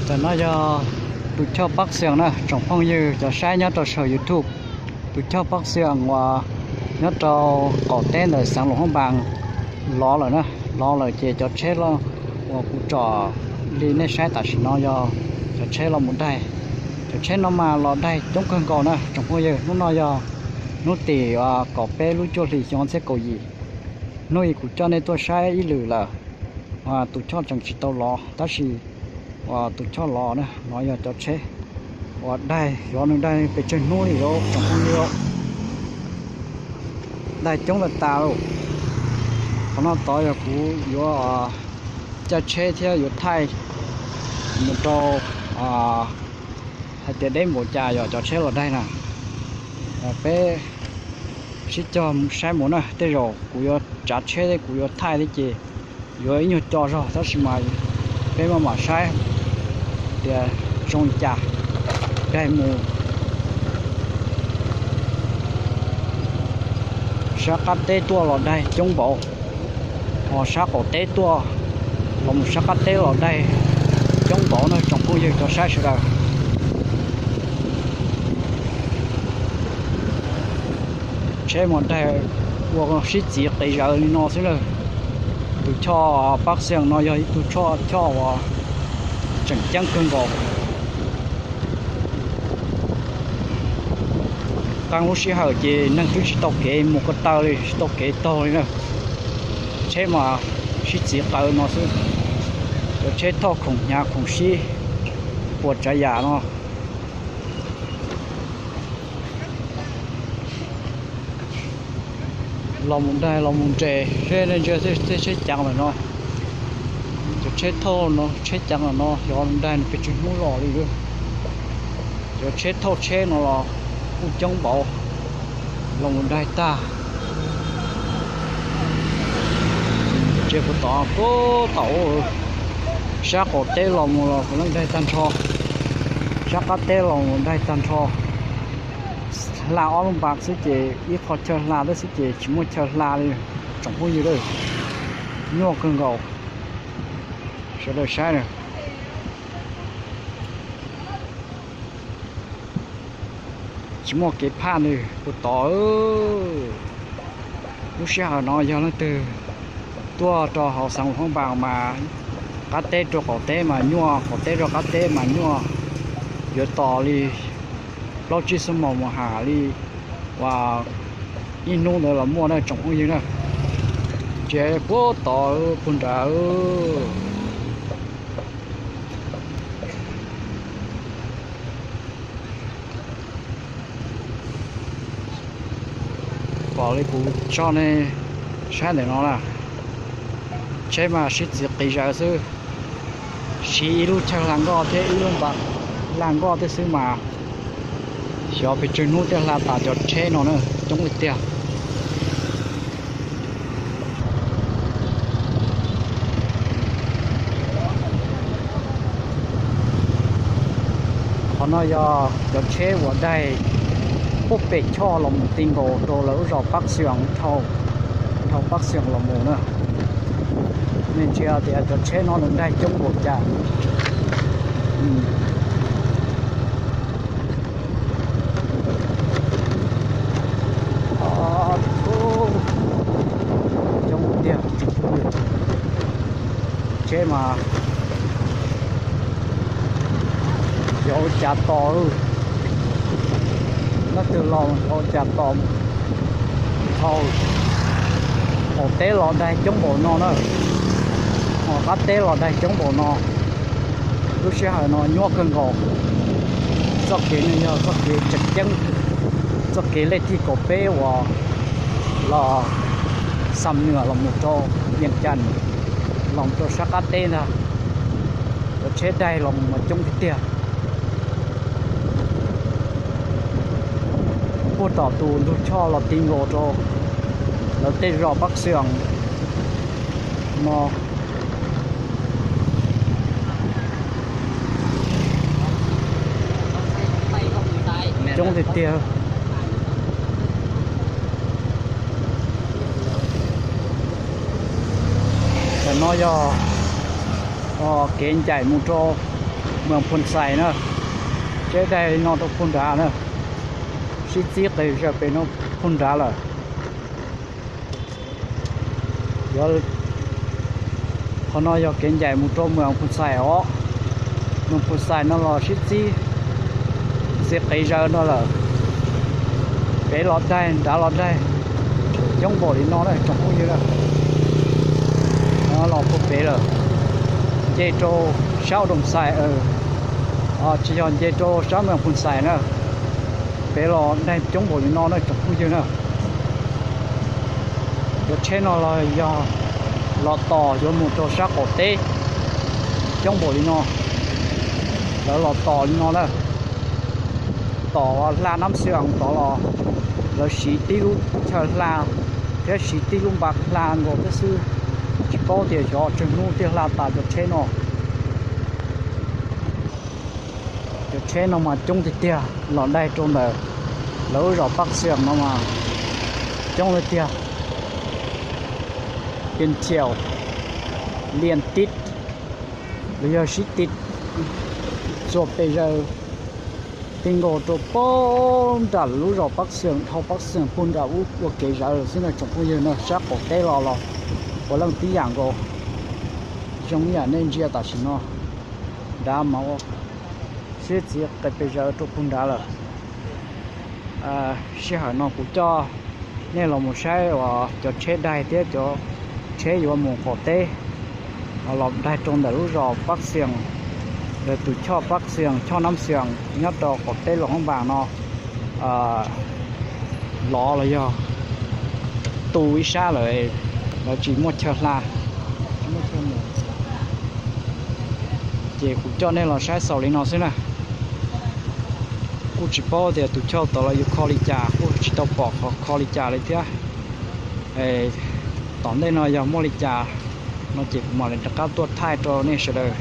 Ntawm no yog tus choj Pab Xees na tsoom phooj ywg cov saib nyob rau saum YouTube. Tus choj Pab Xees uas nyob rau qaum teb ntawm xeev Luam Phab Npas lov lawm na, lov lawm ces cov tsheb uas kuv tsom li nej saib tam sim no yog cov tsheb los mus daig. Cov tsheb no mas los daig coob kawg nkaus na tsoom phooj ywg. Hnub no yog hnub tim kaum peb lub cuaj hlis xyoo ob txhiab kaum yim. Hnub ib kuv coj nej tuaj saib ib lwm lawm, tus choj tseem tsis tau lov tab sis uas tus choj lov na, no yog cov tsheb uas daig, xyov nws daig pes tsawg hnub li tsoom phooj ywg, daig coob tas tas lawm. Qhov no tod yog kuv yuav caij tsheb thiab yuav thaij mus rau hais tias deb npaum cas yog cov tsheb los daig na. Peb sib cog saib mus na, tej zaum kuv yuav tsav tsheb thiab kuv yuav thaij thiab ces yuav ib nyuag co zog tab sis mas peb maj mam saib tias zoo li cas. Daig mus sab qab teb tuaj los daig coob npaum, ho sab qaum teb tuaj los mus sab qab teb los daig coob npaum na tsoom phooj ywg cov saib sawv daws. Tsheb mas daig ua sib txiv qis zaws li no xwb na. Tus choj Pab Xees no yog ib tug choj uas tseem ceeb kawg nkaus. Qee lub sij hawm ces neeg twb tsis tau kev mus ko taw li, tsis tau kev taug li na. Tsheb mas sib txiv qawv no xwb. Cov tsheb thauj khoom hnyav khoom sib puas tsav yam no. Los mus daig los mus nres seb nej ntsia tej tsheb ceev lawm no. Cov tsheb thauj no tsheb ceev lawm no xyov daig nws pes tsawg hnub los li. Cov tsheb thauj tsheb no los kuj coob npaum, los mus daig tag. Tsev puas tod puag tom sab qaum teb los mus los puav leej daig tag nrho. Sab qab teb los mus daig tag nrho. Hla ob lub npas xwb ces ib qho chaw hla thiab xwb ces tsis muaj chaw hla li tsoom phooj ywg lawm. Nyuaj kawg nkaus. Sawv daws saib na. Tsis muaj kev phaj li puag tod. Lub sij hawm no yog leej twg tuaj rau hauv xeev Luam Phab Npas mas qab teb rau qaum teb mas nyuaj, qaum teb rau qab teb mas nyuaj. Yuav tos li plaub tsib xuab moos mus ham li uas ib hnub ntawd los muaj na tsoom phooj ywg na. Tsev puag tod puag nrad. Pom li kuv tso nej saib ntawm no na, tsheb mas sib txiv qis zaws xwb. Siv ib lub chaw hla nkoj thiab ib lub npas hla nkoj thiab xwb mas xyov pes tsawg hnub thiaj hla tas cov tsheb no na, coob li tiag. Qhov no yog cov tsheb uas daig puag pem choj los mus ti nkaus rau lawv lub zos Pab Xyoos dhau, dhau Pab Xyoos los mus na. Nej ntsia tias cov tsheb no nws daig coob npaum cas. Coob tiag. Tsheb mas xyov ua cas tos, leej twg los xyov ua cas tos. Dhau qaum teb los daig coob npaum no na, ho qab teb los daig coob npaum no. Lub sij hawm no nyuaj kawg nkaus. Txoj kev no yog txoj kev tseem ceeb, txoj kev lej thij kaum peb uas los Xam Nuas los mus rau Yees Cas, los rau sab qab teb ntag. Cov tsheb daig los mus mas coob tiag tiag. Puag tom tus ntug choj los ti nkaus rau lawv tej zos Pab Xyoos no. Coob tiag tiag. Tam no yog kev ncaim mus rau Moos Phoo Xais na, tsheb daig li no rau puag nrad na, sib txib qis zaws pem no puag nrad lawm. Qhov no yog kev ncaim mus rau Moos Phoo Xais os. Moos Phoo Xais no los sib txib txiv qis zaws no lawm. Pem los daig nrad los daig, coob npaum li no na tsoom phooj ywg na. Los puag pem lawm, nce rau sab Phoo Xais, tsis yog, nce rau sab Moos Phoo Xais na. Pem los daig coob npaum li no na tsoom phooj ywg na. Cov tsheb no los yog los tos yuav mus rau sab qaum teb, coob npaum li no. Lawv los tos li no na, tos hla Nab Xyoos tod los lawv siv tib lub chaw hla thiab siv tib lub npa hla nkaus thiab xwb. Tsis paub tias xyov tsawg hnub thiaj hla tas cov tsheb no. Cov tsheb no mas coob tiag tiag, los daig rau ntawm lawv lub zos Pab Xyoos no mas coob tiag tiag. Pias thiaum lias tib, los yog sib tib txuas pes zaws ti nkaus rau puag nram lub zos Pab Xyoos, dhau Pab Xyoos puag nram ub ua kev zawv lawm xwb na tsoom phooj ywg na. Sab qaum teb los los puav leej tib yam nkaus, zoo ib yam nej ntsia tam sim no. Nrad mas ua sib txiv qis pes zaws rau puag nrad lawm. Sij hawm no kuv coj nej los mus saib uas cov tsheb daig thiab cov tsheb yuav mus qaum teb, los daig rau ntawm lub zos Pab Xyoos, ntawm tus choj Pab Xyoos, choj Nab Xyoos nyob rau qaum teb Luas Hoob Npas no lov los yog tu ib sab lawm, lawv tsis muaj chaw hla. Ces kuv coj nej los saib xaus li no xwb na. Kuj tsis paub tias tus choj tod los yus kho li cas, kuj tsis tau pom qhov kho li cas li thiab. Tom ntej no yog muaj li cas no ces kuv mam li rov qab tuaj thaij rau nej sawv daws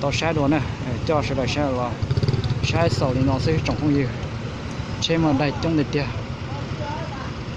tau saib dua na. Coj sawv daws saib los saib xaus li no xwb tsoom phooj ywg. Tsheb mas daig coob tiag tiag.